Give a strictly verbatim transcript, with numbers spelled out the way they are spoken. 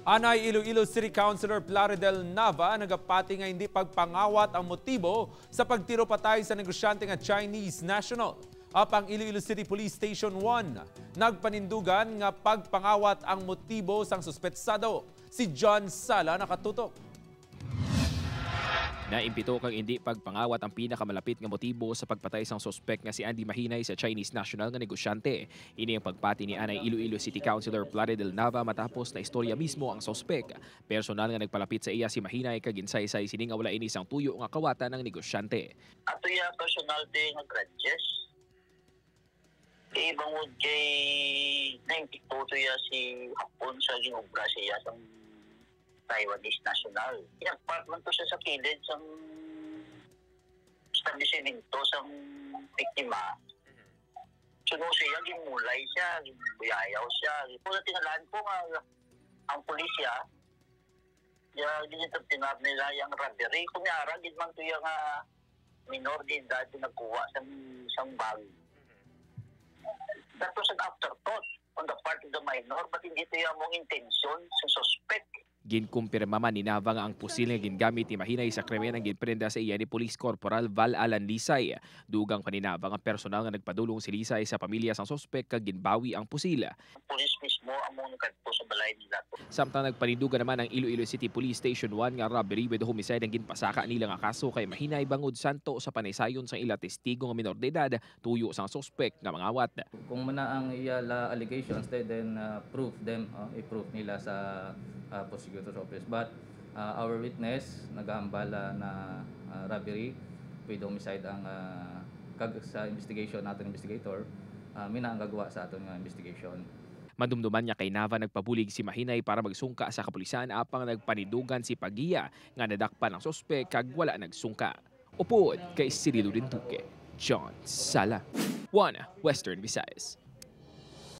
Anay Iloilo City Councilor Plaridel Nava nagapati nga hindi pagpangawat ang motibo sa pagtiro patay sa negosyante nga Chinese national. Apang Iloilo City Police Station one nagpanindugan nga pagpangawat ang motibo sang suspetsado. Si John Sala nakatutok. Naimpito kang hindi pagpangawat ang pinakamalapit nga motibo sa pagpatay sang suspek nga si Andy Mahinay sa Chinese national nga negosyante. Ini ang pagpati ni anay Iloilo City Councilor Plaridel Nava matapos na istorya mismo ang suspek. Personal nga nagpalapit sa iya si Mahinay kag ginsaysay sini nga wala ini sang tuyo nga kawatan ang negosyante. Ato iya personal day nga grudges. Kay bangod kay naimpikto to iya si Hapon sa ginobra siya sang Taiwanese national. Nagpark man to siya sa kilid sang establisimento sang biktima. Suno siya, ginmulay siya, ginbuyayaw siya. Kung natingalahan ko nga ang pulisya, ya, ginentertenar nila yang robbery. Kung yara, gid man to iya nga minor de edad yung nagkuha sang, sang bag. That was an afterthought on the part of the minor, but hindi to yung among intensyon sa suspect. Ginkumpirma man ni Nava nga ang pusil nga gingamit ni Mahinay sa krimen ang ginprenda sa iya ni Police Corporal Val Alan Lisay. Dugang pa ni Nava nga personal nga nagpadulong si Lisay sa pamilya sang suspek kag ginbawi ang pusil. Ang pulis mismo among nagkadto sa balay nila. Samtang nagpanindugan naman ang Iloilo City Police Station one nga robbery with homicide ang ginpasaka nila nga kaso kay Mahinay bangod santo sa panaysayon sang ila testigo nga minor de edad tuyo sang suspek nga mangawat. Kung muna ang iya la allegations, then, then, uh, proof them, oh, i-proof nila sa, uh, prosecutor's office. But, uh, our witness nagahambal, uh, na, uh, robbery with homicide ang, uh, kag sa investigation naton investigator, uh, mina ang gagawa sa aton nga investigation. Madumduman nga kay Nava nagpabulig si Mahinay para magsungka sa kapulisan apang nagpanidugan si Pagia nga nadakpan ang suspek kag wala nagsungka. Upod kay Cirilo Rinduque, John Sala, One Western Visayas.